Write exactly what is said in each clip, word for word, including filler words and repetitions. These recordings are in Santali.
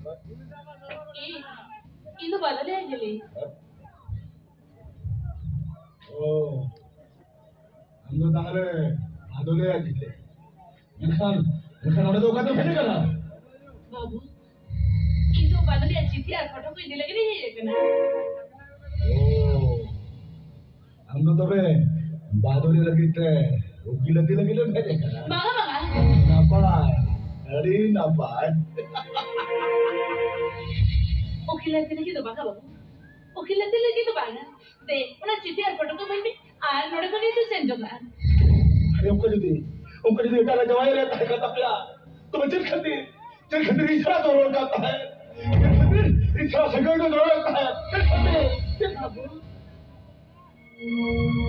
ᱤᱧ, ᱤᱧ ᱫᱚ ᱵᱟᱫᱚᱞᱤᱭᱟ ᱡᱤᱛᱤ᱾ ᱚ, ᱟᱢ ᱫᱚ ᱛᱟᱦᱞᱮ ᱵᱟᱫᱚᱞᱤᱭᱟ ᱡᱤᱛᱤ᱾ ᱢᱮᱱᱠᱷᱟᱱ, ᱢᱮᱱᱠᱷᱟᱱ ᱚᱸᱰᱮ ᱫᱚ ᱚᱠᱟ ᱛᱮᱢ ᱦᱮᱡ ᱟᱠᱟᱱᱟ? ᱵᱟᱹᱵᱩ, ᱤᱧ ᱫᱚ ᱵᱟᱫᱚᱞᱤᱭᱟ ᱡᱤᱛᱤ ᱟᱨ ᱯᱷᱳᱴᱳ ᱠᱚ ᱤᱫᱤ ᱞᱟᱹᱜᱤᱫ ᱤᱧ ᱦᱮᱡ ᱟᱠᱟᱱᱟ᱾ ᱚ, ᱟᱢ ᱫᱚ ᱛᱚᱵᱮ ᱵᱟᱫᱚᱞᱤ ᱞᱟᱹᱜᱤᱫ ᱛᱮ ᱩᱠᱤᱞᱟᱹᱛᱤ ᱞᱟᱹᱜᱤᱫ ᱮᱢ ᱦᱮᱡ ᱟᱠᱟᱱᱟ? ᱵᱟᱝᱟ, ᱵᱟᱝᱟ᱾ ᱱᱟᱯᱟᱭ, ᱟᱹᱰᱤ ᱱᱟᱯᱟᱭ᱾ ᱩᱠᱤᱞᱟᱹᱛᱤ ᱞᱟᱹᱜᱤᱫ ᱫᱚ ᱵᱟᱝᱟ ᱵᱟᱹᱵᱩ, ᱩᱠᱤᱞᱟᱹᱛᱤ ᱞᱟᱹᱜᱤᱫ ᱫᱚ ᱵᱟᱝᱟ᱾ ᱫᱮ, ᱚᱱᱟ ᱪᱤᱴᱷᱤ ᱟᱨ ᱯᱷᱳᱴᱳ ᱠᱚ ᱤᱢᱟᱹᱧ ᱢᱮ, ᱟᱨ ᱱᱚᱰᱮ ᱠᱷᱚᱱ ᱤᱧ ᱥᱮᱱ ᱡᱚᱝᱟ᱾ ᱟᱨᱮ, ᱚᱱᱠᱟ ᱡᱩᱫᱤ, ᱚᱱᱠᱟ ᱡᱩᱫᱤ ᱮᱴᱟᱜ ᱨᱮ ᱡᱟᱶᱟᱭ ᱨᱮ ᱛᱟᱦᱮᱸ ᱠᱟᱱ ᱛᱟᱯᱮᱭᱟ, ᱛᱚᱵᱮ ᱪᱮᱫ ᱠᱷᱟᱹᱛᱤᱨ, ᱪᱮᱫ ᱠᱷᱟᱹᱛᱤᱨ ᱤᱧ ᱥᱟᱞᱟᱜ ᱫᱚ ᱨᱚᱲ ᱠᱟᱱ ᱛᱟᱦᱮᱸᱫ? ᱪᱮᱫ ᱠᱷᱟᱹᱛᱤᱨ ᱤᱧ ᱥᱟᱞᱟᱜ ᱥᱟᱹᱜᱟᱹᱭ ᱫᱚ ᱨᱚᱲ ᱠᱟᱱ ᱛᱟᱦᱮᱸᱫ? ᱪᱮᱫ ᱠᱷᱟᱹᱛᱤᱨ? ᱪᱮᱫ ᱵᱟᱹᱵᱩ,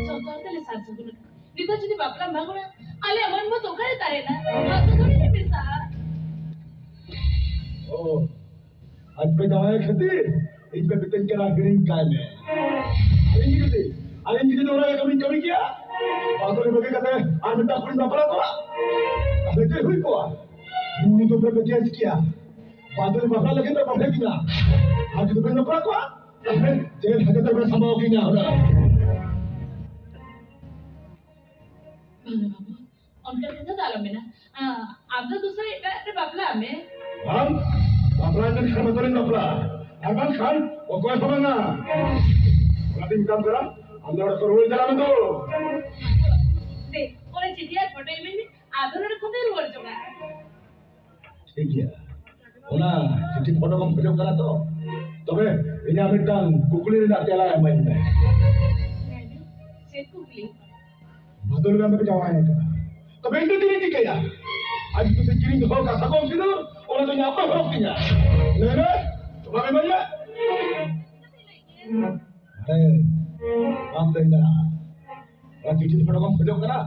ᱡᱚᱛᱚ ᱦᱚᱲ ᱛᱮᱞᱮ ᱥᱟᱨ ᱥᱟᱹᱜᱩᱱ ᱟᱠᱟᱱᱟ᱾ ᱱᱤᱛᱚᱜ ᱡᱩᱫᱤ ᱵᱟᱯᱞᱟᱢ ᱵᱷᱟᱜᱚᱲᱟ, ᱟᱞᱮᱭᱟᱜ ᱢᱟᱹᱱ ᱢᱟ ᱛᱚ ᱚᱠᱟᱨᱮ ᱛᱟᱦᱮᱱᱟ? ᱦᱟᱥᱟ ᱫᱷᱩᱲᱤ ᱨᱮ ᱢᱮᱥᱟᱜᱼᱟ᱾ ᱚ, ᱟᱡ ᱯᱮ ᱡᱟᱶᱟᱭ ᱠᱷᱟᱹᱛᱤᱨ ᱤᱧ ᱯᱮ ᱢᱤᱛᱟᱹᱧ ᱠᱟᱱᱟ, ᱦᱤᱲᱤᱧ ᱠᱟᱭ ᱢᱮ᱾ ᱟᱹᱞᱤᱧ ᱡᱩᱫᱤ, ᱟᱹᱞᱤᱧ ᱡᱩᱫᱤ ᱚᱱᱟ ᱠᱟᱹᱢᱤᱧ ᱠᱟᱹᱢᱤ ᱠᱮᱭᱟ, ᱵᱟᱫᱚᱞᱤ ᱵᱟᱹᱜᱤ ᱠᱟᱛᱮ ᱟᱨ ᱢᱤᱫᱴᱟᱝ ᱠᱩᱲᱤᱧ ᱵᱟᱯᱞᱟ ᱠᱚᱣᱟ, ᱛᱟᱦᱞᱮ ᱪᱮᱫ ᱦᱩᱭ ᱠᱚᱜᱼᱟ? ᱩᱱᱤ ᱫᱚ ᱯᱮ ᱵᱮᱡᱮᱥ ᱠᱮᱭᱟ᱾ ᱵᱟᱫᱚᱞᱤ ᱵᱟᱯᱞᱟ ᱞᱟᱹᱜᱤᱫ ᱫᱚ ᱵᱟᱯᱞᱟ ᱠᱤᱱᱟ᱾ ᱟᱨ ᱡᱩᱫᱤ ᱵᱟᱹᱧ ᱵᱟᱯᱞᱟ ᱠᱚᱣᱟ, ᱛᱟᱦᱞᱮ ᱡᱮᱞ ᱦᱟᱡᱟᱛ ᱨᱮ ᱥᱟᱢᱵᱟᱣ ᱠᱤᱧᱟ ᱦᱩᱱᱟᱹᱝ᱾ ᱵᱟᱝᱟ ᱵᱟᱹᱵᱩ, ᱚᱱᱠᱟ ᱠᱟᱛᱷᱟ ᱫᱚ ᱟᱞᱚᱢ ᱢᱮᱱᱟ᱾ ᱟ, ᱟᱢ ᱫᱚ ᱫᱚᱥᱨᱟ ᱮᱴᱟᱜ ᱨᱮ ᱵᱟᱯᱞᱟᱜ ᱢᱮ᱾ ᱵᱟᱝ, ᱵᱟᱯᱞᱟ ᱢᱮᱱᱠᱷᱟᱱ ᱵᱟᱫᱚᱞᱤᱧ ᱵᱟᱯᱞᱟ, ᱟᱨ ᱵᱟᱝᱠᱷᱟᱱ ᱚᱠᱚᱭ ᱦᱚᱸ ᱵᱟᱝᱟ᱾ ᱚᱱᱟᱛᱤᱧ ᱢᱮᱛᱟᱢ ᱠᱟᱱᱟ, ᱟᱢ ᱫᱚ ᱚᱲᱟᱜ ᱠᱚ ᱨᱩᱣᱟᱹᱲ ᱪᱟᱞᱟᱜ ᱢᱮ ᱛᱚ᱾ ᱫᱮ, ᱚᱱᱟ ᱪᱤᱴᱷᱤ ᱟᱨ ᱯᱷᱳᱴᱳ ᱤᱢᱟᱹᱧ ᱢᱮ, ᱟᱫᱚ ᱱᱚᱰᱮ ᱠᱷᱚᱱ ᱫᱚᱧ ᱨᱩᱣᱟᱹᱲ ᱪᱟᱞᱟᱜᱼᱟ᱾ ᱴᱷᱤᱠ ᱜᱮᱭᱟ, ᱚᱱᱟ ᱪᱤᱴᱷᱤ ᱯᱷᱳᱴᱳ ᱠᱚᱢ ᱠᱷᱚᱡᱚᱜ ᱠᱟᱱᱟ ᱛᱚ? ᱛᱚᱵᱮ ᱤᱧᱟᱹᱜ ᱢᱤᱫᱴᱟᱝ ᱠᱩᱠᱞᱤ ᱨᱮᱱᱟᱜ ᱛᱮᱞᱟ ᱮᱢᱟᱹᱧ ᱢᱮ᱾ ᱪᱮᱫ ᱠᱩᱠᱞᱤ? ᱵᱟᱫᱚᱞ ᱜᱟᱱ ᱫᱚᱯᱮ ᱡᱟᱶᱟᱭ ᱠᱟᱱᱟ, ᱛᱚᱵᱮ ᱤᱧ ᱫᱚ ᱪᱮᱫ ᱤᱧ ᱪᱤᱠᱟᱹᱭᱟ? ᱟᱡ ᱡᱩᱫᱤ ᱠᱤᱨᱤᱧ ᱫᱚᱦᱚ ᱠᱟᱜ ᱥᱟᱠᱚᱢ ᱥᱤᱸᱫᱩᱨ, ᱚᱱᱟ ᱫᱚ ᱤᱧ ᱟᱯᱮ ᱦᱚᱨᱚᱜ ᱛᱤᱧᱟ᱾ ᱞᱟᱹᱭ ᱢᱮ, ᱡᱚᱵᱟᱵ ᱮᱢᱟᱹᱧ ᱢᱮ᱾ ᱦᱮᱸ, ᱵᱟᱢ ᱞᱟᱹᱭ ᱫᱟᱲᱮᱭᱟᱜᱼᱟ᱾ ᱚᱱᱟ ᱪᱤᱴᱷᱤ ᱯᱷᱳᱴᱳ ᱠᱚᱢ ᱠᱷᱚᱡᱚᱜ ᱠᱟᱱᱟ?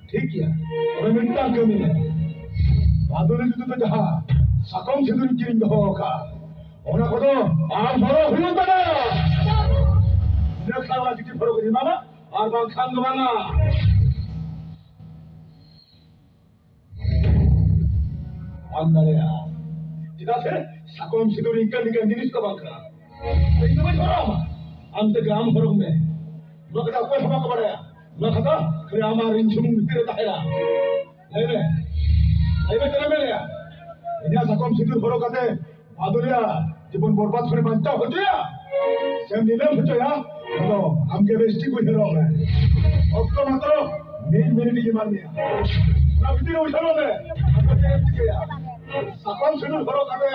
ᱴᱷᱤᱠ ᱜᱮᱭᱟ, ᱛᱚᱵᱮ ᱢᱤᱫᱴᱟᱝ ᱠᱟᱹᱢᱤ ᱢᱮ᱾ ᱵᱟᱫᱚᱞᱤ ᱧᱩᱛᱩᱢ ᱛᱮ ᱡᱟᱦᱟᱸ ᱥᱟᱠᱚᱢ ᱥᱤᱸᱫᱩᱨᱤᱧ ᱠᱤᱨᱤᱧ ᱫᱚᱦᱚ ᱟᱠᱟᱫ, ᱚᱱᱟ ᱠᱚᱫᱚ ᱟᱢ ᱦᱚᱨᱚᱜ ᱦᱩᱭᱩᱜ ᱛᱟᱢᱟ᱾ ᱤᱱᱟᱹ ᱠᱷᱟᱱ ᱚᱱᱟ ᱪᱤᱴᱷᱤ ᱯᱷᱳᱴᱳ ᱠᱚᱧ ᱮᱢᱟᱢᱟ, ᱟᱨ ᱵᱟᱝᱠᱷᱟᱱ ᱫᱚ ᱵᱟᱝᱟ᱾ ᱵᱟᱢ ᱫᱟᱲᱮᱭᱟᱜᱼᱟ᱾ ᱪᱮᱫᱟᱜ ᱥᱮ ᱥᱟᱠᱚᱢ ᱥᱤᱸᱫᱩᱨ ᱤᱱᱠᱟᱹ ᱱᱤᱝᱠᱟᱹ ᱡᱤᱱᱤᱥ ᱫᱚ ᱵᱟᱝ ᱠᱟᱱᱟ᱾ ᱤᱧ ᱫᱚ ᱵᱟᱹᱧ ᱦᱚᱨᱚᱜ ᱟᱢᱟ, ᱟᱢ ᱛᱮᱜᱮ ᱟᱢ ᱦᱚᱨᱚᱜ ᱢᱮ᱾ ᱱᱚᱣᱟ ᱠᱟᱛᱷᱟ ᱚᱠᱚᱭ ᱦᱚᱸ ᱵᱟᱠᱚ ᱵᱟᱲᱟᱭᱟ᱾ ᱱᱚᱣᱟ ᱠᱟᱛᱷᱟ ᱠᱷᱟᱹᱞᱤ ᱟᱢ ᱟᱨ ᱤᱧ ᱥᱩᱢᱩᱝ ᱵᱷᱤᱛᱤᱨ ᱨᱮ ᱛᱟᱦᱮᱱᱟ᱾ ᱞᱟᱹᱭ ᱢᱮ, ᱞᱟᱹᱭ ᱢᱮ, ᱪᱮᱫ ᱮᱢ ᱢᱮᱱᱮᱫᱼᱟ? ᱤᱧᱟᱹᱜ ᱥᱟᱠᱚᱢ ᱥᱤᱸᱫᱩᱨ ᱦᱚᱨᱚᱜ ᱠᱟᱛᱮ ᱵᱟᱫᱩᱞᱤᱭᱟ ᱡᱤᱵᱚᱱ ᱵᱚᱨᱵᱟᱫ ᱠᱷᱚᱱᱮ ᱵᱟᱧᱪᱟᱣ ᱦᱚᱪᱚᱭᱟ? ᱥᱮᱢ ᱧᱤᱞᱟᱹᱢ ᱦᱚᱪᱚᱭᱟ? ᱟᱫᱚ ᱟᱢᱜᱮ ᱵᱮᱥ ᱴᱷᱤᱠ ᱩᱭᱦᱟᱹᱨᱚᱜ ᱢᱮ᱾ ᱚᱠᱛᱚ ᱢᱟᱛᱨᱚ ᱢᱤᱫ ᱢᱤᱱᱤᱴ ᱤᱧ ᱮᱢᱟᱫ ᱢᱮᱭᱟ᱾ ᱚᱱᱟ ᱵᱷᱤᱛᱤᱨ ᱨᱮ ᱩᱭᱦᱟᱹᱨᱚᱜ ᱢᱮ, ᱟᱫᱚ ᱪᱮᱫ ᱮᱢ ᱪᱤᱠᱟᱹᱭᱟ? ᱥᱟᱠᱚᱢ ᱥᱤᱸᱫᱩᱨ ᱦᱚᱨᱚᱜ ᱠᱟᱛᱮ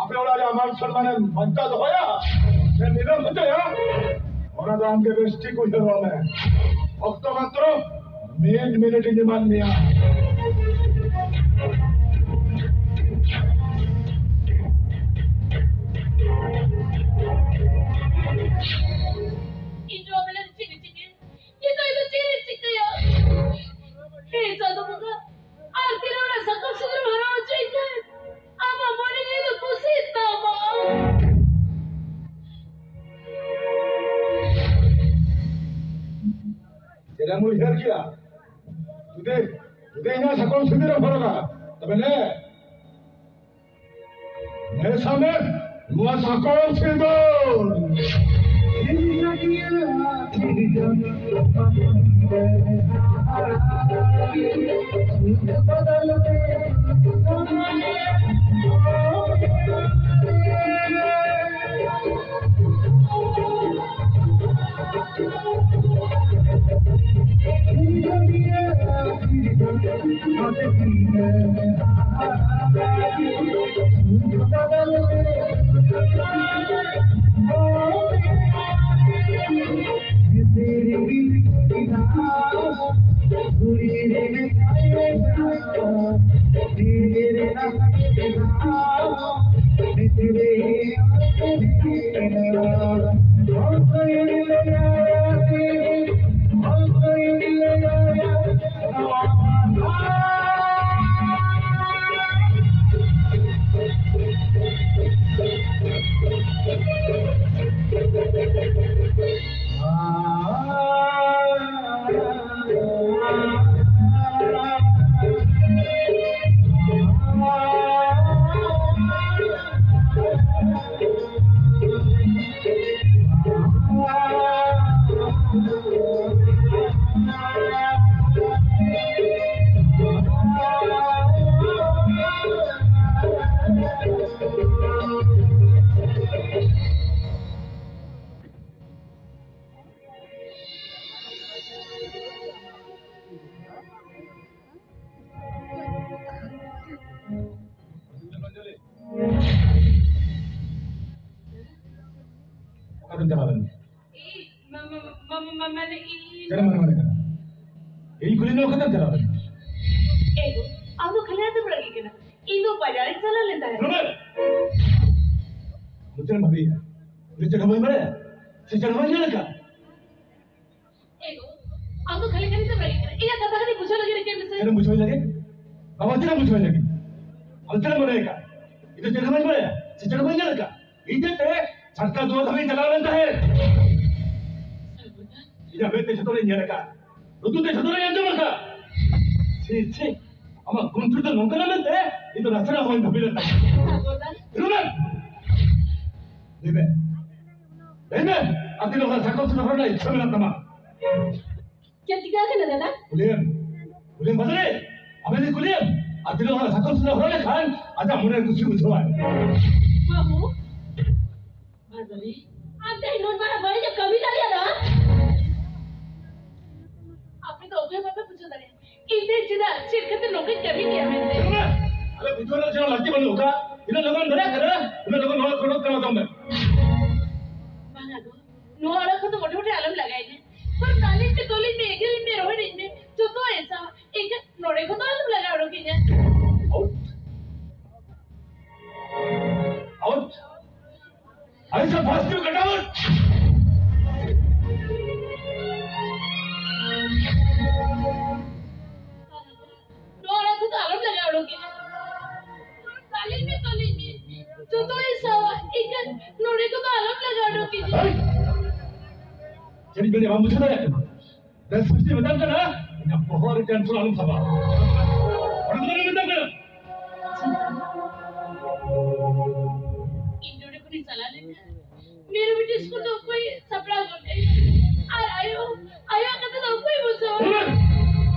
ᱟᱯᱮ ᱚᱲᱟᱜ ᱨᱮᱭᱟᱜ ᱢᱟᱱ ᱥᱚᱱᱢᱟᱱᱮᱢ ᱵᱟᱧᱪᱟᱣ ᱫᱚᱦᱚᱭᱟ ᱥᱮ ᱧᱤᱞᱟᱹᱢ ᱦᱚᱪᱚᱭᱟ? ᱚᱱᱟ ᱫᱚ ᱟᱢᱜᱮ ᱵᱮᱥ ᱴᱷᱤᱠ ᱩᱭᱦᱟᱹᱨᱚᱜ ᱢᱮ᱾ ᱚᱠᱛᱚ ᱢᱟᱛᱨᱚ ᱢᱤᱫ ᱢᱤᱱᱤᱴ ᱤᱧ ᱮᱢᱟᱫ ᱢᱮᱭᱟ᱾ ᱤᱧ ᱫᱚ ᱟᱵᱮᱱ ᱪᱮᱫ ᱮ ᱪᱤᱠᱟᱹᱭᱟ? ᱱᱤᱛᱚᱜ ᱫᱚ ᱪᱮᱫ ᱮ ᱪᱤᱠᱟᱹᱭᱟ? ᱦᱮ ᱪᱟᱸᱫᱚ ᱵᱚᱸᱜᱟ, ᱟᱨ ᱛᱤᱱᱟᱹᱜ ᱚᱱᱟ ᱥᱟᱠᱚᱢ ᱥᱤᱸᱫᱩᱨ ᱦᱚᱨᱚᱜ ᱦᱚᱪᱚᱭ ᱠᱷᱟᱱ ᱟᱢᱟᱜ ᱢᱚᱱᱮ ᱡᱤᱣᱤ ᱫᱚ ᱠᱩᱥᱤᱜ ᱛᱟᱢᱟ᱾ ᱪᱮᱫ ᱮᱢ ᱩᱭᱦᱟᱹᱨ ᱠᱮᱭᱟ? ᱡᱩᱫᱤ, ᱡᱩᱫᱤ ᱤᱧᱟᱹᱜ ᱥᱟᱠᱚᱢ ᱥᱤᱸᱫᱩᱨ ᱮᱢ ᱦᱚᱨᱚᱜᱟ, ᱛᱚᱵᱮ ᱱᱮ, ᱱᱮ ᱥᱟᱢᱮ ᱱᱚᱣᱟ ᱥᱟᱠᱚᱢ ᱥᱤᱸᱫᱩᱨ᱾ ᱪᱟᱞᱟᱣ ᱞᱮᱱ? ᱤ-, ᱢᱟ-, ᱢᱟ-, ᱢᱟ-, ᱢᱟ-, ᱢᱟ-, ᱢᱟᱱᱮ ᱤ-, ᱪᱮᱫ ᱢᱟᱱᱮ ᱢᱟᱱᱮ ᱠᱟᱱᱟ? ᱤᱧ ᱠᱩᱞᱤ ᱱᱚᱣᱟ ᱠᱷᱟᱹᱛᱤᱨ ᱪᱟᱞᱟᱣ ᱞᱮᱱ? ᱮ ᱜᱳ, ᱟᱢ ᱫᱚ ᱠᱷᱟᱹᱞᱤ ᱟᱫᱚᱢ ᱨᱟᱹᱜᱤ ᱠᱟᱱᱟ᱾ ᱤᱧ ᱫᱚ ᱵᱟᱡᱟᱨᱤᱧ ᱪᱟᱞᱟᱣ ᱞᱮᱱ ᱛᱟᱦᱮᱸᱫ᱾ ᱨᱚᱢᱮᱞ! ᱟᱢ ᱪᱮᱫ ᱮᱢ ᱵᱷᱟᱹᱵᱤᱭᱮᱫᱼᱟ? ᱤᱧ ᱫᱚ ᱪᱮᱫ ᱦᱚᱸ ᱵᱟᱹᱧ ᱵᱟᱲᱟᱭᱟ᱾ ᱥᱮ ᱪᱮᱫ ᱦᱚᱸ ᱵᱟᱹᱧ ᱧᱮᱞ ᱟᱠᱟᱫ᱾ ᱮ ᱜᱳ, ᱟᱢ ᱫᱚ ᱠᱷᱟᱹᱞᱤ ᱠᱷᱟᱹᱞᱤ ᱛᱮᱢ ᱨᱟᱹᱜᱤ ᱠᱟᱱᱟ᱾ ᱤᱧᱟᱹᱜ ᱠᱟᱛᱷᱟ ᱠᱷᱟᱹᱞᱤ ᱵᱩᱡᱷᱟᱹᱣ ᱞᱟᱹᱜᱤᱫ ᱨᱤᱠᱟᱹᱭ ᱢᱮᱥᱮ᱾ ᱪᱮᱫ ᱮᱢ ᱵᱩᱡᱷᱟᱹᱣ ᱞᱟᱹᱜᱤᱫ? ᱵᱟᱵᱟ, ᱪᱮᱫ ᱮᱢ ᱵᱩᱡᱷᱟᱹᱣ ᱞᱟᱹᱜᱤᱫ? ᱟᱢ ᱪᱮᱫ ᱮᱢ ᱢᱚᱱᱮ ᱟᱠᱟᱫ? ᱤᱧ ᱫᱚ ᱪᱮᱫ ᱦᱚᱸ ᱵᱟᱹᱧ ᱵᱟᱲᱟᱭᱟ᱾ ᱥᱮ ᱪᱮᱫ ᱦᱚᱸ ᱵᱟᱹᱧ ᱧᱮᱞ ᱟᱠᱟᱫ᱾ ᱤᱧ ᱪᱮᱫ ᱛᱮ ᱪᱷᱟᱴᱠᱟ ᱫᱩᱣᱟᱹᱨ ᱫᱷᱟᱹᱵᱤᱡ ᱪᱟᱞᱟᱣ ᱞᱮᱱ ᱛᱟᱦᱮᱸᱫ? ᱤᱧᱟᱹᱜ ᱢᱮᱫ ᱛᱮ ᱡᱷᱚᱛᱚ ᱞᱤᱧ ᱧᱮᱞ ᱟᱠᱟᱫ, ᱞᱩᱛᱩᱨ ᱛᱮ ᱡᱷᱚᱛᱚ ᱞᱤᱧ ᱟᱸᱡᱚᱢ ᱟᱠᱟᱫ᱾ ᱪᱷᱤ, ᱪᱷᱤ, ᱟᱢᱟᱜ ᱜᱩᱱᱴᱷᱩ ᱫᱚ ᱱᱚᱝᱠᱟᱱᱟ ᱢᱮᱱᱛᱮ ᱤᱧ ᱫᱚ ᱱᱟᱥᱮᱱᱟᱜ ᱦᱚᱸ ᱵᱟᱹᱧ ᱵᱷᱟᱹᱵᱤ ᱞᱮᱫ ᱛᱟᱦᱮᱸᱫ᱾ ᱨᱩᱱᱟᱹ! ᱞᱟᱹᱭ ᱢᱮ, ᱞᱟᱹᱭ ᱢᱮ, ᱟᱨ ᱛᱤᱱᱟᱹᱜ ᱦᱚᱲ ᱥᱟᱠᱚᱢ ᱥᱩᱫᱷᱟ ᱦᱚᱨᱚᱜ ᱨᱮᱱᱟᱜ ᱤᱪᱪᱷᱟᱹ ᱢᱮᱱᱟᱜ ᱛᱟᱢᱟ? ᱪᱮᱫ ᱪᱤᱠᱟᱹ ᱟᱠᱟᱱᱟ ᱫᱟᱫᱟ? ᱠᱩᱞᱤᱭᱮᱢ, ᱠᱩᱞᱤᱭᱮᱢ ᱵᱟᱫᱟᱞᱤ, ᱟᱵᱮᱱ ᱜᱮ ᱠᱩᱞᱤᱭᱮᱢ, ᱟᱨ ᱛᱤᱱᱟᱹᱜ ᱦᱚᱲ ᱥᱟᱠᱚᱢ ᱥᱩᱫᱷᱟ ᱦᱚᱨᱚᱜ ᱞᱮᱠᱷᱟᱱ ᱟᱡᱟᱜ ᱢᱚᱱᱮ ᱠᱩᱥᱤ ᱵᱩᱡᱷᱟᱹᱣᱟᱭ᱾ ᱵᱟᱹᱵᱩ, ᱵᱟᱫᱟᱞᱤ, ᱟᱢ ᱛᱮᱦᱮᱧ ᱱᱚᱝᱠᱟᱱᱟᱜ ᱵᱟᱹᱲᱤᱡᱟᱜ ᱠᱟᱹᱢᱤ ᱫᱟᱲᱮᱭᱟᱫᱟ? ᱟᱯᱮ ᱫᱚ ᱚᱠᱚᱭ ᱦᱚᱸ ᱵᱟᱯᱮ ᱵᱩᱡᱷᱟᱹᱣ ᱫᱟᱲᱮᱭᱟᱜᱼᱟ᱾ ᱤᱧ ᱛᱮ ᱪᱮᱫᱟᱜ, ᱪᱮᱫ ᱠᱷᱟᱹᱛᱤᱨ ᱱᱚᱝᱠᱟᱧ ᱠᱟᱹᱢᱤ ᱠᱮᱭᱟ ᱢᱮᱱᱛᱮ? ᱟᱞᱮ ᱵᱩᱡᱷᱟᱹᱣ ᱨᱮᱱᱟᱜ ᱪᱮᱫ ᱦᱚᱸ ᱞᱟᱹᱠᱛᱤ ᱵᱟᱹᱱᱩᱜ ᱟᱠᱟᱫ᱾ ᱛᱤᱱᱟᱹᱜ ᱞᱚᱜᱚᱱ ᱫᱟᱲᱮᱭᱟᱜ ᱠᱟᱱᱟ, ᱩᱱᱟᱹᱜ ᱞᱚᱜᱚᱱ ᱱᱚᱣᱟ ᱠᱷᱚᱱ ᱚᱰᱚᱠ ᱪᱟᱞᱟᱣ ᱛᱟᱢ ᱢᱮ᱾ ᱵᱟᱝᱟ ᱜᱳ, ᱱᱚᱣᱟ ᱚᱲᱟᱜ ᱠᱷᱚᱱ ᱫᱚ ᱢᱚᱴᱮ ᱢᱚᱴᱮ ᱟᱞᱚᱢ ᱞᱟᱜᱟᱭᱤᱧᱟ᱾ ᱛᱚ ᱫᱟᱞᱤᱧ ᱢᱮ, ᱛᱚᱞᱤᱧ ᱢᱮ, ᱮᱜᱮᱨᱤᱧ ᱢᱮ, ᱨᱚᱦᱮᱫᱤᱧ ᱢᱮ, ᱡᱚᱛᱚᱣᱟᱜ ᱮ ᱥᱟᱦᱟ᱾ ᱮᱱᱠᱷᱟᱱ ᱱᱚᱰᱮ ᱠᱷᱚᱱ ᱫᱚ ᱟᱞᱚᱢ ᱞᱟᱜᱟ ᱚᱰᱚᱠᱤᱧᱟ᱾ Out. Out. I say first you get out. ᱱᱚᱣᱟ ᱚᱲᱟᱜ ᱠᱷᱚᱱ ᱫᱚ ᱟᱞᱚᱢ ᱞᱟᱜᱟ ᱚᱰᱚᱠᱤᱧᱟ᱾ ᱫᱟᱞᱤᱧ ᱢᱮ, ᱛᱚᱞᱤᱧ ᱢᱮ, ᱡᱚᱛᱚ ᱤᱧ ᱥᱟᱦᱟᱣᱟ, ᱮᱱᱠᱷᱟᱱ ᱱᱚᱰᱮ ᱠᱷᱚᱱ ᱫᱚ ᱟᱞᱚᱢ ᱞᱟᱜᱟ ᱚᱰᱚᱠᱤᱧᱟ᱾ ᱦᱮᱭ! ᱪᱮᱫ ᱤᱧ ᱢᱮᱱᱮᱫ ᱵᱟᱢ ᱵᱩᱡᱷᱟᱹᱣ ᱫᱟᱲᱮᱭᱟᱜ ᱠᱟᱱᱟ? ᱵᱮᱥ ᱵᱩᱡᱷᱟᱹᱣ ᱢᱮᱛᱟᱢ ᱠᱟᱱᱟ, ᱤᱧᱟᱹᱜ ᱵᱚᱦᱚᱜ ᱨᱮ tension ᱟᱞᱚᱢ ᱥᱟᱵᱟ᱾ ᱚᱸᱰᱮ ᱠᱷᱚᱱ ᱫᱚ ᱟᱞᱚᱢ ᱢᱮᱛᱟᱢ ᱠᱟᱱᱟ᱾ ᱤᱧ ᱱᱚᱰᱮ ᱠᱷᱚᱱᱤᱧ ᱪᱟᱞᱟᱣ ᱞᱮᱱᱠᱷᱟᱱ ᱢᱤᱨᱩ ᱵᱤᱴᱤ ᱥᱠᱩᱞ ᱫᱚ ᱚᱠᱚᱭ ᱥᱟᱯᱲᱟᱣ ᱜᱚᱫ ᱠᱟᱭᱟ? ᱟᱨ ᱟᱭᱳ, ᱟᱭᱳᱣᱟᱜ ᱠᱟᱛᱷᱟ ᱫᱚ ᱚᱠᱚᱭ ᱵᱩᱡᱷᱟᱹᱣᱟ?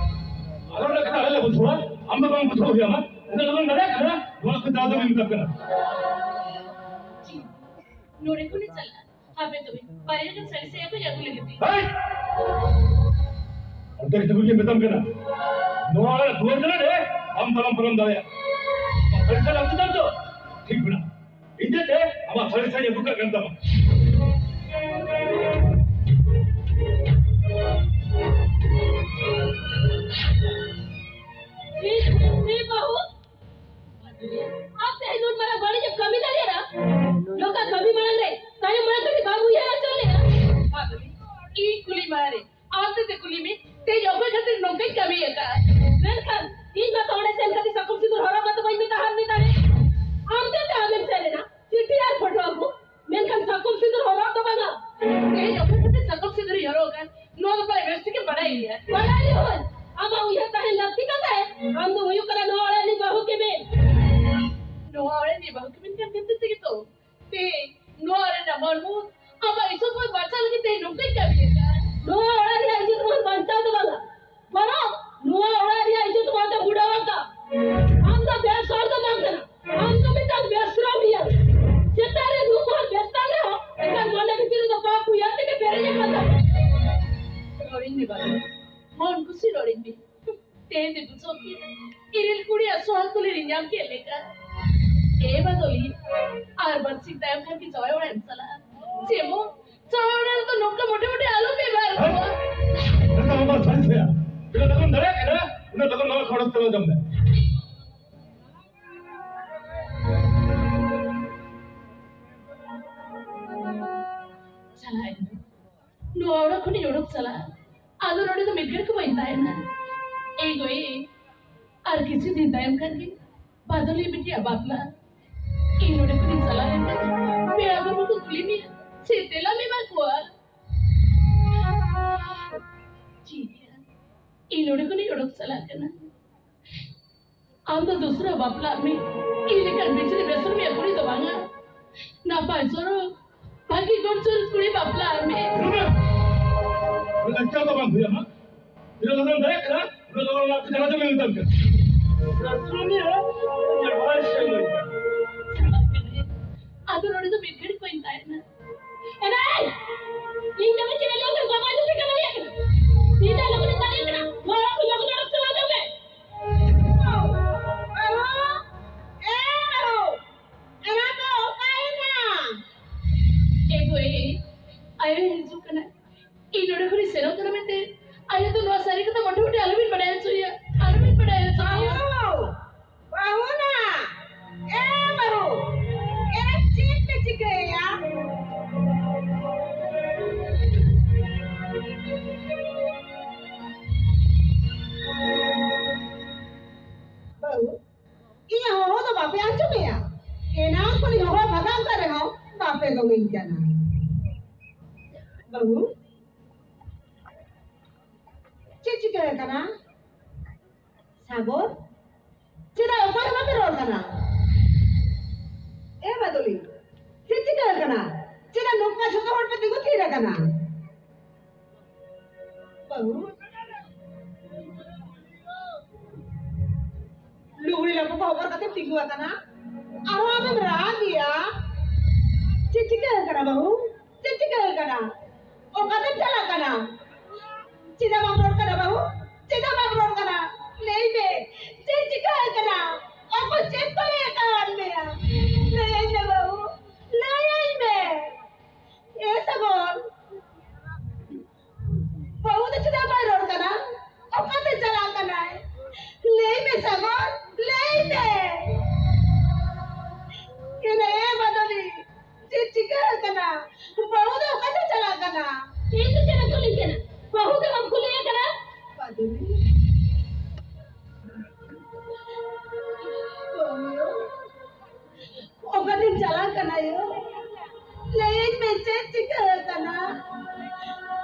ᱟᱨ ᱚᱱᱟ ᱠᱟᱛᱷᱟ ᱟᱞᱮ ᱞᱮ ᱵᱩᱡᱷᱟᱹᱣᱟ, ᱟᱢ ᱫᱚ ᱵᱟᱝ ᱵᱩᱡᱷᱟᱹᱣ ᱦᱩᱭ ᱟᱢᱟ᱾ ᱤᱱᱟᱹ ᱞᱚᱜᱚᱱ ᱫᱟᱲᱮᱭᱟᱜ ᱠᱟᱱᱟ, ᱱᱚᱣᱟ ᱠᱚ ᱫᱟᱣ ᱫᱚ ᱵᱟᱹᱧ ᱢᱮᱛᱟᱜ ᱠᱟᱱᱟ᱾ ᱱᱚᱰᱮ ᱠᱷᱚᱱᱤᱧ ᱪᱟᱞᱟᱜᱼᱟ᱾ ᱦᱟᱯᱮ ᱛᱚᱵᱮ, ᱵᱟᱨᱭᱟ ᱜᱟᱱ ᱥᱟᱹᱲᱤ ᱥᱟᱭᱟ ᱠᱚᱧ ᱟᱹᱜᱩ ᱞᱮᱜᱮ ᱛᱮ᱾ ᱦᱮᱭ! ᱚᱱᱛᱮ ᱨᱮ ᱛᱤᱸᱜᱩ ᱜᱮ ᱢᱮᱛᱟᱢ ᱠᱟᱱᱟ᱾ ᱱᱚᱣᱟ ᱚᱲᱟᱜ ᱫᱩᱣᱟᱹᱨ ᱡᱟᱱᱟᱝ ᱨᱮ ᱟᱢ ᱛᱟᱲᱟᱢ ᱯᱟᱨᱚᱢ ᱫᱟᱲᱮᱭᱟᱜᱼᱟ᱾ ᱥᱟᱹᱲᱤ ᱥᱟᱭᱟ ᱞᱟᱹᱠᱛᱤ ᱛᱟᱢ ᱛᱚ? ᱴᱷᱤᱠ ᱢᱮᱱᱟᱜᱼᱟ᱾ ᱤᱧ ᱛᱮ ᱟᱢᱟᱜ ᱥᱟᱹᱲᱤ ᱥᱟᱭᱟᱧ ᱟᱹᱜᱩ ᱠᱟᱜ ᱠᱟᱱ ᱛᱟᱢᱟ᱾ ᱮ, ᱮ ᱵᱟᱹᱦᱩ, ᱟᱯᱮ ᱱᱩᱱ ᱢᱟᱨᱟᱝ ᱵᱟᱹᱲᱤᱡ ᱮᱢ ᱠᱟᱹᱢᱤ ᱫᱟᱲᱮᱭᱟᱜᱼᱟ? ᱱᱚᱝᱠᱟ ᱠᱟᱹᱢᱤ ᱢᱟᱲᱟᱝ ᱨᱮ ᱛᱟᱭᱚᱢ ᱢᱟᱲᱟᱝ ᱠᱟᱹᱴᱤᱡ ᱵᱟᱢ ᱩᱭᱦᱟᱹᱨ ᱦᱚᱪᱚ ᱞᱮᱭᱟ? ᱵᱟᱫᱚᱞᱤ, ᱤᱧ ᱠᱩᱞᱤ ᱢᱟᱲᱟᱝ ᱨᱮ ᱟᱢ ᱛᱮᱫ ᱛᱮ ᱠᱩᱞᱤ ᱢᱮ, ᱛᱮᱦᱮᱧ ᱚᱠᱚᱭ ᱠᱷᱟᱹᱛᱤᱨ ᱱᱚᱝᱠᱟᱧ ᱠᱟᱹᱢᱤ ᱟᱠᱟᱫᱼᱟ? ᱢᱮᱱᱠᱷᱟᱱ ᱤᱧ ᱢᱟ ᱛᱚ ᱚᱸᱰᱮ ᱥᱮᱱ ᱠᱟᱛᱮ ᱥᱟᱠᱚᱢ ᱥᱤᱸᱫᱩᱨ ᱦᱚᱨᱚᱜ ᱢᱟᱛᱚ ᱵᱟᱹᱧ ᱢᱮᱛᱟ ᱦᱟᱫ ᱢᱮ ᱛᱟᱦᱮᱸᱫ᱾ ᱟᱢ ᱛᱮᱫ ᱛᱮ ᱟᱢᱮᱢ ᱥᱮᱱ ᱮᱱᱟ, ᱪᱤᱴᱷᱤ ᱟᱨ ᱯᱷᱳᱴᱳ ᱟᱹᱜᱩ, ᱢᱮᱱᱠᱷᱟᱱ ᱥᱟᱠᱚᱢ ᱥᱤᱸᱫᱩᱨ ᱦᱚᱨᱚᱜ ᱫᱚ ᱵᱟᱝᱟ᱾ ᱛᱮᱦᱮᱧ ᱚᱠᱚᱭ ᱠᱷᱟᱹᱛᱤᱨ ᱥᱟᱠᱚᱢ ᱥᱤᱸᱫᱩᱨᱤᱧ ᱦᱚᱨᱚᱜ ᱟᱠᱟᱫ, ᱱᱚᱣᱟ ᱫᱚ ᱯᱟᱞᱮ ᱵᱮᱥ ᱴᱷᱤᱠᱮᱢ ᱵᱟᱰᱟᱭ ᱜᱮᱭᱟ᱾ ᱵᱟᱰᱟᱭ ᱨᱮᱦᱚᱸ ᱟᱢᱟᱜ ᱩᱭᱦᱟᱹᱨ ᱛᱟᱦᱮᱸ ᱞᱟᱹᱠᱛᱤ ᱠᱟᱱ ᱛᱟᱦᱮᱸᱫ᱾ ᱟᱢ ᱫᱚ ᱦᱩᱭᱩᱜ ᱠᱟᱱᱟ ᱱᱚᱣᱟ ᱚᱲᱟᱜ ᱨᱤᱱᱤᱡ ᱵᱟᱹᱦᱩ ᱠᱮᱵᱮ᱾ ᱱᱚᱣᱟ ᱚᱲᱟᱜ ᱨᱤᱱᱤᱡ ᱵᱟᱹᱦᱩ ᱠᱮᱵᱮ ᱠᱟᱱ ᱠᱷᱟᱹᱛᱤᱨ ᱛᱮᱜᱮ ᱛᱚ ᱛᱮᱦᱮᱧ ᱱᱚᱣᱟ ᱚᱲᱟᱜ ᱨᱮᱱᱟᱜ ᱢᱟᱹᱱ ᱢᱚᱦᱚᱛ, ᱟᱢᱟᱜ ᱤᱡᱽᱡᱚᱛ ᱢᱚᱦᱚᱛ ᱵᱟᱧᱪᱟᱣ ᱞᱟᱹᱜᱤᱫ ᱛᱮ ᱱᱚᱝᱠᱟᱧ ᱠᱟᱹᱢᱤ ᱟᱠᱟᱫᱼᱟ᱾ ᱱᱚᱣᱟ ᱚᱲᱟᱜ ᱨᱮᱭᱟᱜ ᱤᱡᱽᱡᱚᱛ ᱢᱚᱦᱚᱛ ᱵᱟᱧᱪᱟᱣ ᱫᱚ ᱵᱟᱝᱟ, ᱵᱚᱨᱚᱝ ᱱᱚᱣᱟ ᱚᱲᱟᱜ ᱨᱮᱭᱟᱜ ᱤᱡᱽᱡᱚᱛ ᱢᱚᱦᱚᱛ ᱮ ᱵᱩᱰᱟᱹᱣ ᱟᱠᱟᱫᱼᱟ᱾ ᱟᱢ ᱫᱚ ᱵᱮᱥ ᱦᱚᱲ ᱫᱚ ᱵᱟᱝ ᱠᱟᱱᱟ, ᱟᱢ ᱫᱚ ᱢᱤᱫᱴᱟᱝ ᱵᱮᱥᱨᱚᱢᱤᱭᱟᱹ᱾ ᱪᱮᱛᱟᱱ ᱨᱮ ᱨᱩᱯ ᱦᱚᱸ ᱵᱮᱥ ᱛᱟᱢ ᱨᱮᱦᱚᱸ, ᱮᱱᱠᱷᱟᱱ ᱢᱚᱱᱮ ᱵᱷᱤᱛᱤᱨ ᱨᱮᱫᱚ ᱯᱟᱯ ᱩᱭᱦᱟᱹᱨ ᱛᱮᱜᱮ ᱯᱮᱨᱮᱡ ᱟᱠᱟᱫᱟ᱾ ᱨᱚᱲᱤᱧ ᱢᱮ ᱵᱟᱹᱵᱩ, ᱢᱚᱱ ᱠᱷᱩᱥᱤ ᱨᱚᱲᱤᱧ ᱢᱮ᱾ ᱛᱮᱦᱮᱧ ᱫᱚ ᱵᱩᱡᱷᱟᱹᱣ ᱠᱮᱫᱟ, ᱤᱨᱤᱞ ᱠᱩᱲᱤᱭᱟᱜ ᱥᱚᱦᱟᱜ ᱠᱩᱞᱤ ᱨᱤᱧ ᱧᱟᱢ ᱠᱮᱫ ᱞᱮᱠᱟ᱾ ᱮ ᱵᱟᱫᱚᱞᱤ, ᱟᱨ ᱵᱟᱨ ᱥᱤᱧ ᱛᱟᱭᱚᱢ ᱠᱷᱟᱱ ᱜᱮ ᱡᱟᱶᱟᱭ ᱚᱲᱟᱜ ᱮᱢ ᱪᱟᱞᱟᱜᱼᱟ᱾ ᱡᱮᱢᱚᱱ ᱡᱟᱶᱟᱭ ᱚᱲᱟᱜ ᱨᱮᱫᱚ ᱱᱚᱝᱠᱟ ᱢᱚᱴᱮ ᱢᱚᱴᱮ ᱟᱞᱚᱢ ᱵᱮᱵᱚᱦᱟᱨ ᱠᱚᱣᱟ᱾ ᱱᱚᱝᱠᱟ ᱟᱢᱟᱜ ᱥᱟᱹᱨᱤ ᱥᱮᱭᱟ᱾ ᱛᱤᱱᱟᱹᱜ ᱞᱚᱜᱚᱱ ᱫᱟᱲᱮᱭᱟᱜ ᱠᱟᱱᱟ, ᱩᱱᱟᱹᱜ ᱞᱚᱜᱚᱱ ᱱᱚᱣᱟ ᱠᱷᱚᱨᱚᱪ ᱛᱮ ᱡᱚᱢ ᱢᱮ᱾ ᱪᱟᱞᱟᱜ ᱟᱹᱧ᱾ ᱱᱚᱣᱟ ᱚᱲᱟᱜ ᱠᱷᱚᱱᱤᱧ ᱚᱰᱚᱠ ᱪᱟᱞᱟᱜᱼᱟ᱾ ᱟᱫᱚ ᱱᱚᱰᱮ ᱫᱚ ᱢᱤᱫ ᱜᱷᱟᱹᱲᱤ ᱠᱚ ᱵᱟᱹᱧ ᱛᱟᱦᱮᱱᱟ᱾ ᱮ ᱜᱚᱭ, ᱟᱨ ᱠᱤᱪᱷᱩ ᱫᱤᱱ ᱛᱟᱭᱚᱢ ᱠᱷᱟᱱ ᱜᱮ ᱵᱟᱫᱚᱞᱤ ᱵᱤᱴᱤᱭᱟᱜ ᱵᱟᱯᱞᱟ᱾ ᱤᱧ ᱱᱚᱰᱮ ᱠᱷᱚᱱᱤᱧ ᱪᱟᱞᱟᱣ ᱞᱮᱱᱠᱷᱟᱱ ᱯᱮᱲᱟ ᱵᱟᱹᱵᱩ ᱠᱚ ᱠᱩᱞᱤ ᱢᱮᱭᱟ, ᱪᱮᱫ ᱛᱮᱞᱟᱢ ᱮᱢᱟ ᱠᱚᱣᱟ? ᱪᱮᱫ ᱭᱟ? ᱤᱧ ᱱᱚᱰᱮ ᱠᱷᱚᱱᱤᱧ ᱚᱰᱚᱠ ᱪᱟᱞᱟᱜ ᱠᱟᱱᱟ᱾ ᱟᱢ ᱫᱚ ᱫᱚᱥᱨᱟ ᱵᱟᱯᱞᱟᱜ ᱢᱮ᱾ ᱤᱧ ᱞᱮᱠᱟᱱ ᱵᱤᱪᱨᱤ ᱵᱮᱥᱨᱚᱢᱤᱭᱟᱹ ᱠᱩᱲᱤ ᱫᱚ ᱵᱟᱝᱟ᱾ ᱱᱟᱯᱟᱭ ᱪᱚᱨᱚᱠ, ᱵᱷᱟᱹᱜᱤ ᱜᱩᱱ ᱪᱚᱨᱚᱠ ᱠᱩᱲᱤ ᱵᱟᱯᱞᱟᱜ ᱢᱮ᱾ ᱨᱩᱢᱟ! ᱩᱱᱟᱹᱜ ᱞᱟᱡᱟᱣ ᱫᱚ ᱵᱟᱝ ᱦᱩᱭ ᱟᱢᱟ᱾ ᱛᱤᱱᱟᱹᱜ ᱞᱚᱜᱚᱱ ᱫᱟᱲᱮᱭᱟᱜ ᱠᱟᱱᱟ, ᱩᱱᱟᱹᱜ ᱞᱚᱜᱚᱱ ᱚᱱᱟ ᱠᱚ ᱡᱟᱭᱜᱟ ᱫᱚ ᱢᱮᱱ ᱛᱟᱢ ᱠᱟᱱᱟ᱾ ᱵᱮᱥᱨᱚᱢᱤᱭᱟᱹ, ᱤᱧᱟᱹᱜ ᱵᱟᱲᱟᱭ ᱥᱟᱱᱟᱧ ᱠᱟᱱᱟ᱾ ᱟᱫᱚ ᱱᱚᱰᱮ ᱫᱚ ᱢᱤᱫ ᱜᱷᱟᱹᱲᱤᱡ ᱵᱟᱹᱧ ᱛᱟᱦᱮᱱᱟ᱾ ᱮᱱᱮᱭ! ᱤᱧ ᱫᱚ ᱪᱮᱫ ᱞᱟᱹᱜᱤᱫ ᱵᱟᱵᱟ ᱧᱩᱛᱩᱢ ᱠᱟᱱᱟ ᱞᱟᱹᱭ ᱠᱟᱱᱟ? ᱤᱧ ᱫᱚ ᱞᱚᱜᱚᱱ ᱤᱧ ᱫᱟᱲᱮᱭᱟᱜ ᱠᱟᱱᱟ᱾ ᱱᱚᱣᱟ ᱠᱚ ᱞᱚᱜᱚᱱ ᱚᱰᱚᱠ ᱪᱟᱞᱟᱣ ᱧᱚᱜ ᱢᱮ᱾ ᱵᱟᱹᱦᱩ! ᱮ ᱵᱟᱹᱦᱩ! ᱮᱨᱟ ᱫᱚ ᱚᱠᱟᱭᱮᱱᱟ? ᱮ ᱜᱚᱭ, ᱦᱤᱡᱩᱜ ᱠᱟᱱᱟ᱾ ᱤᱧ ᱱᱚᱰᱮ ᱠᱷᱚᱱᱤᱧ ᱥᱮᱱᱚᱜ ᱠᱟᱱᱟ ᱢᱮᱱᱛᱮ ᱟᱭᱳ ᱫᱚ ᱱᱚᱣᱟ ᱥᱟᱹᱨᱤ ᱠᱟᱛᱷᱟ ᱢᱚᱴᱷᱮ ᱢᱚᱴᱷᱮ ᱟᱞᱚᱵᱤᱱ ᱵᱟᱰᱟᱭ ᱦᱚᱪᱚᱭᱟ, ᱟᱞᱚᱵᱤᱱ ᱵᱟᱰᱟᱭ ᱦᱚᱪᱚᱭᱟ᱾ ᱵᱟᱹᱦᱩ! ᱵᱟᱹᱦᱩᱱᱟ! ᱮ ᱵᱟᱹᱦᱩ! ᱮ ᱪᱮᱫ ᱯᱮ ᱪᱤᱠᱟᱹᱭᱮᱭᱟ? ᱵᱟᱹᱦᱩ, ᱤᱧᱟᱜ ᱦᱚᱦᱚ ᱫᱚ ᱵᱟᱯᱮ ᱟᱸᱡᱚᱢᱮᱭᱟ? ᱮᱱᱟᱝ ᱠᱷᱚᱱᱤᱧ ᱦᱚᱦᱚ ᱵᱷᱟᱜᱟᱣ ᱠᱟᱜ ᱨᱮᱦᱚᱸ ᱵᱟᱯᱮ ᱫᱚᱝᱤᱧ ᱠᱟᱱᱟ᱾ ᱵᱟᱹᱦᱩ, ᱪᱮᱫ ᱪᱤᱠᱟᱹ ᱟᱠᱟᱱᱟ? ᱥᱟᱜᱚᱨ, ᱪᱮᱫᱟᱜ ᱚᱠᱚᱭ ᱦᱚᱸ ᱵᱟᱯᱮ ᱨᱚᱲ ᱠᱟᱱᱟ? ᱮ ᱢᱟᱫᱚᱞᱤ, ᱪᱮᱫ ᱪᱤᱠᱟᱹ ᱟᱠᱟᱱᱟ? ᱪᱮᱫᱟᱜ ᱱᱚᱝᱠᱟ ᱡᱷᱚᱛᱚ ᱦᱚᱲ ᱯᱮ ᱛᱤᱸᱜᱩ ᱛᱷᱤᱨ ᱟᱠᱟᱱᱟ? ᱵᱟᱹᱦᱩ, ᱞᱩᱜᱽᱲᱤ ᱞᱟᱯᱚ ᱠᱚ ᱦᱚᱵᱚᱨ ᱠᱟᱛᱮ ᱛᱤᱸᱜᱩ ᱟᱠᱟᱱᱟ, ᱟᱨᱦᱚᱸ ᱟᱢᱮᱢ ᱨᱟᱜ ᱜᱮᱭᱟ᱾ ᱪᱮᱫ ᱪᱤᱠᱟᱹ ᱟᱠᱟᱱᱟ ᱵᱟᱹᱦᱩ? ᱪᱮᱫ ᱪᱤᱠᱟᱹ ᱟᱠᱟᱱᱟ? ᱚᱠᱟᱛᱮᱢ ᱪᱟᱞᱟᱜ ᱠᱟᱱᱟ? ᱪᱮᱫᱟᱜ ᱵᱟᱢ ᱨᱚᱲ ᱠᱟᱱᱟ ᱵᱟᱹᱦᱩ? ᱪᱮᱫᱟᱜ ᱵᱟᱢ ᱨᱚᱲ ᱠᱟᱱᱟ? ᱞᱟᱹᱭ ᱢᱮ, ᱪᱮᱫ ᱪᱤᱠᱟᱹ ᱟᱠᱟᱱᱟ? ᱚᱠᱚᱭ ᱪᱮᱫ ᱠᱚ ᱞᱟᱹᱭ ᱟᱠᱟᱣᱟᱫ ᱢᱮᱭᱟ? ᱞᱟᱹᱭᱟᱹᱧ ᱢᱮ ᱵᱟᱹᱦᱩ, ᱞᱟᱹᱭᱟᱹᱧ ᱢᱮ᱾ ᱮ ᱥᱟᱜᱚᱨ, ᱵᱟᱹᱦᱩ ᱫᱚ ᱪᱮᱫᱟᱜ ᱵᱟᱭ ᱨᱚᱲ ᱠᱟᱱᱟ? ᱚᱠᱟᱛᱮ ᱪᱟᱞᱟᱜ ᱠᱟᱱᱟᱭ? ᱞᱟᱹᱭ ᱢᱮ ᱥᱟᱜᱚᱨ, ᱞᱟᱹᱭ ᱢᱮ᱾ ᱮ ᱢᱟᱫᱚᱞᱤ, ᱪᱮᱫ ᱪᱤᱠᱟᱹ ᱟᱠᱟᱱᱟ? ᱵᱟᱹᱦᱩ ᱫᱚ ᱚᱠᱟᱛᱮ ᱪᱟᱞᱟᱜ ᱠᱟᱱᱟ? ᱤᱧ ᱫᱚ ᱪᱮᱫ ᱮᱢ ᱠᱩᱞᱤᱧ ᱠᱟᱱᱟ? ᱵᱟᱹᱦᱩ ᱜᱮ ᱵᱟᱢ ᱠᱩᱞᱤᱭᱮ ᱠᱟᱱᱟ? ᱢᱟᱫᱚᱞᱤ, ᱵᱟᱹᱦᱩ, ᱚᱠᱟᱛᱮᱢ ᱪᱟᱞᱟᱜ ᱠᱟᱱᱟ ᱭᱳ? ᱞᱟᱹᱭᱟᱹᱧ ᱢᱮ, ᱪᱮᱫ ᱪᱤᱠᱟᱹ ᱟᱠᱟᱱᱟ?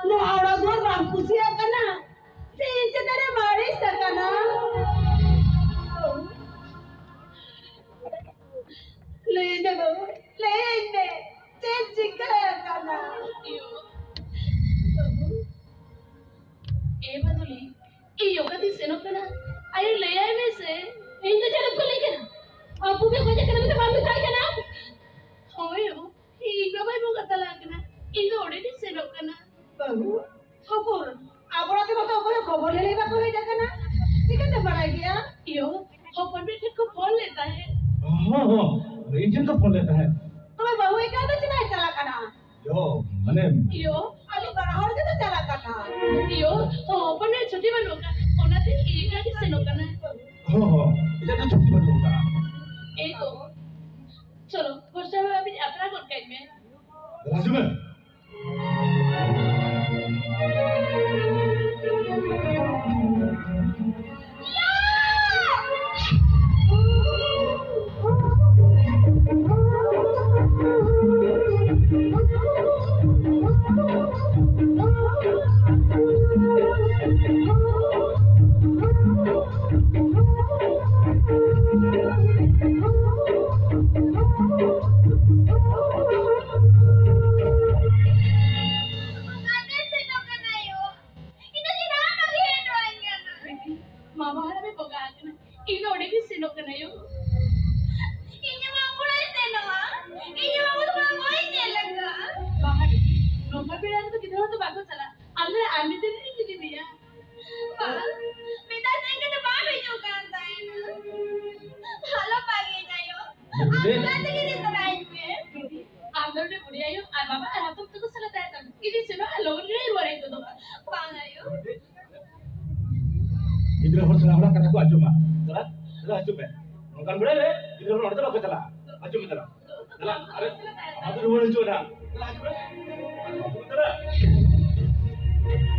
ᱱᱚᱣᱟ ᱚᱲᱟᱜ ᱫᱩᱣᱟᱹᱨ ᱵᱟᱢ ᱠᱩᱥᱤᱭᱟᱜ ᱠᱟᱱᱟ? ᱥᱮ ᱤᱧ ᱪᱮᱛᱟᱱ ᱨᱮᱢ ᱟᱹᱲᱤᱥ ᱟᱠᱟᱱᱟ? ᱞᱟᱹᱭᱟᱹᱧ ᱢᱮ ᱵᱟᱹᱵᱩ, ᱞᱟᱹᱭᱟᱹᱧ ᱢᱮ, ᱪᱮᱫ ᱪᱤᱠᱟᱹ ᱟᱠᱟᱱᱟ? ᱵᱟᱹᱵᱩ, ᱮ ᱢᱟᱫᱚᱞᱤ, ᱤᱧ ᱚᱠᱟᱛᱤᱧ ᱥᱮᱱᱚᱜ ᱠᱟᱱᱟ? ᱟᱭᱳ, ᱞᱟᱹᱭᱟᱭ ᱢᱮ ᱥᱮ᱾ ᱤᱧ ᱫᱚ ᱪᱮᱫ ᱮᱢ ᱠᱩᱞᱤᱧ ᱠᱟᱱᱟ? ᱟᱵᱚ ᱜᱮ ᱠᱷᱚᱡ ᱠᱟᱱᱟ ᱢᱮᱱᱛᱮ ᱵᱟᱢ ᱢᱮᱛᱟᱭ ᱠᱟᱱᱟ? ᱦᱳᱭ ᱭᱳ, ᱤᱧ ᱵᱟᱵᱟᱭ ᱵᱚᱸᱜᱟ ᱛᱟᱞᱟ ᱟᱠᱟᱱᱟ, ᱤᱧ ᱫᱚ ᱚᱸᱰᱮ ᱜᱤᱧ ᱥᱮᱱᱚᱜ ᱠᱟᱱᱟ᱾ ᱵᱟᱹᱦᱩ, ᱦᱚᱯᱚᱱ, ᱟᱵᱚ ᱚᱲᱟᱜ ᱛᱮ ᱢᱟᱛᱚ ᱚᱠᱚᱭ ᱦᱚᱸ ᱠᱷᱚᱵᱚᱨ ᱞᱟᱹᱞᱟᱹᱭ ᱵᱟᱠᱚ ᱦᱮᱡ ᱟᱠᱟᱱᱟ, ᱪᱤᱠᱟᱹᱛᱮᱢ ᱵᱟᱲᱟᱭ ᱜᱮᱭᱟ? ᱭᱳ, ᱦᱚᱯᱚᱱ ᱢᱤᱫ ᱴᱷᱮᱱ ᱠᱚ ᱯᱷᱳᱱ ᱞᱮᱫ ᱛᱟᱦᱮᱸᱫ᱾ ᱦᱚᱸ, ᱦᱚᱸ, ᱤᱧ ᱴᱷᱮᱱ ᱠᱚ ᱯᱷᱳᱱ ᱞᱮᱫ ᱛᱟᱦᱮᱸᱫ᱾ ᱛᱚᱵᱮ ᱵᱟᱹᱦᱩ ᱮᱠᱞᱟ ᱫᱚ ᱪᱮᱫᱟᱜ ᱮ ᱪᱟᱞᱟᱜ ᱠᱟᱱᱟ? ᱭᱳ, ᱮᱢ? ᱤᱭᱳ, ᱟᱞᱮ ᱵᱟᱱᱟ ᱦᱚᱲ ᱜᱮᱞᱮ ᱪᱟᱞᱟᱜ ᱠᱟᱱᱟ᱾ ᱤᱭᱳ, ᱦᱚᱯᱚᱱ ᱮ ᱪᱷᱩᱴᱤ ᱵᱟᱹᱱᱩᱜ ᱟᱠᱟᱫ, ᱚᱱᱟᱛᱮ ᱤᱧ ᱮᱠᱞᱟ ᱜᱮ ᱥᱮᱱᱚᱜ ᱠᱟᱱᱟ᱾ ᱦᱚᱸ, ᱦᱚᱸ, ᱮᱴᱟᱜ ᱫᱚ ᱪᱷᱩᱴᱤ ᱵᱟᱹᱱᱩᱜ ᱟᱠᱟᱫ᱾ ᱮᱭ ᱛᱚ, ᱪᱚᱞᱚ, ᱵᱚᱨᱥᱟ ᱵᱟᱵᱟ, ᱟᱹᱵᱤᱱ ᱟᱛᱨᱟ ᱜᱚᱫ ᱠᱟᱹᱧ ᱢᱮ᱾ ᱨᱟᱡᱩ ᱢᱮ᱾ ᱵᱤᱴᱤ, ᱢᱟᱢᱟ ᱦᱟᱲᱟᱢᱮ ᱵᱚᱸᱜᱟ ᱟᱠᱟᱱᱟ᱾ ᱤᱧ ᱫᱚ ᱚᱸᱰᱮ ᱜᱤᱧ ᱥᱮᱱᱚᱜ ᱠᱟᱱᱟ ᱭᱳ᱾ ᱤᱧ ᱦᱚᱸ ᱢᱟᱢᱟ ᱚᱲᱟᱜ ᱤᱧ ᱥᱮᱱᱚᱜᱼᱟ᱾ ᱤᱧ ᱦᱚᱸ ᱢᱟᱢᱟ ᱚᱲᱟᱜ ᱵᱟᱹᱧ ᱧᱮᱞ ᱟᱠᱟᱫᱼᱟ᱾ ᱵᱟᱝᱟ ᱵᱤᱴᱤ, ᱱᱚᱝᱠᱟ ᱵᱮᱲᱟ ᱨᱮᱫᱚ ᱜᱤᱫᱽᱨᱟᱹ ᱦᱚᱸ ᱫᱚ ᱵᱟᱠᱚ ᱪᱟᱞᱟᱜᱼᱟ᱾ ᱟᱢ ᱫᱚ ᱟᱨ ᱢᱤᱫ ᱫᱤᱱ ᱤᱧ ᱤᱫᱤ ᱢᱮᱭᱟ᱾ ᱵᱟᱝ, ᱢᱮᱛᱟ ᱫᱤᱧ ᱜᱮ ᱛᱚ ᱵᱟᱢ ᱦᱤᱡᱩᱜ ᱠᱟᱱ ᱛᱟᱦᱮᱱᱟ᱾ ᱟᱞᱚᱢ ᱵᱟᱹᱜᱤᱭᱟᱹᱧᱟ ᱭᱳ᱾ ᱟᱢ ᱚᱲᱟᱜ ᱛᱮᱜᱮ ᱤᱫᱤ ᱛᱚᱨᱟᱭᱤᱧ ᱢᱮ᱾ ᱵᱤᱴᱤ, ᱟᱢ ᱫᱚ ᱱᱚᱰᱮ ᱵᱩᱰᱷᱤ ᱟᱭᱳ ᱟᱨ ᱵᱟᱵᱟ ᱟᱨ ᱦᱟᱛᱚᱢ ᱛᱟᱠᱚ ᱥᱟᱞᱟᱜ ᱛᱟᱦᱮᱸ ᱠᱟᱱ ᱢᱮ᱾ ᱤᱧ ᱥᱮᱱᱚᱜᱼᱟ ᱟᱨ ᱞᱚᱜᱚᱱ ᱜᱮᱞᱮ ᱨᱩᱣᱟᱹᱲ ᱦᱮᱡ ᱜᱚᱫᱚᱜᱼᱟ᱾ ᱵᱟᱝ ᱟᱭᱳ᱾ ᱜᱤᱫᱽᱨᱟᱹ ᱦᱚᱲ ᱥᱟᱞᱟᱜ ᱦᱚᱲᱟᱜ ᱠᱟᱛᱷᱟ ᱠᱚ ᱟᱸᱡᱚᱢᱟ᱾ ᱫᱟᱫᱟ, ᱫᱟᱫᱟ, ᱦᱤᱡᱩᱜ ᱢᱮ᱾ ᱱᱚᱝᱠᱟᱱ ᱵᱮᱲᱟ ᱨᱮ ᱜᱤᱫᱽᱨᱟᱹ ᱦᱚᱲ ᱚᱸᱰᱮ ᱫᱚ ᱵᱟᱠᱚ ᱪᱟᱞᱟᱜᱼᱟ᱾ ᱟᱸᱡᱚᱢ ᱢᱮ, ᱫᱟᱫᱟ᱾ ᱫᱟᱫᱟ, ᱟᱨᱮ, ᱟᱢ ᱫᱚ ᱨᱩᱣᱟᱹᱲ ᱦᱤᱡᱩᱜ ᱢᱮ ᱱᱟᱦᱟᱜ᱾ ᱫᱟᱫᱟ, ᱦᱤᱡᱩᱜ ᱢᱮ᱾ ᱦᱤᱡᱩᱜ ᱢᱮ,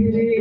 ᱫᱟᱫᱟ᱾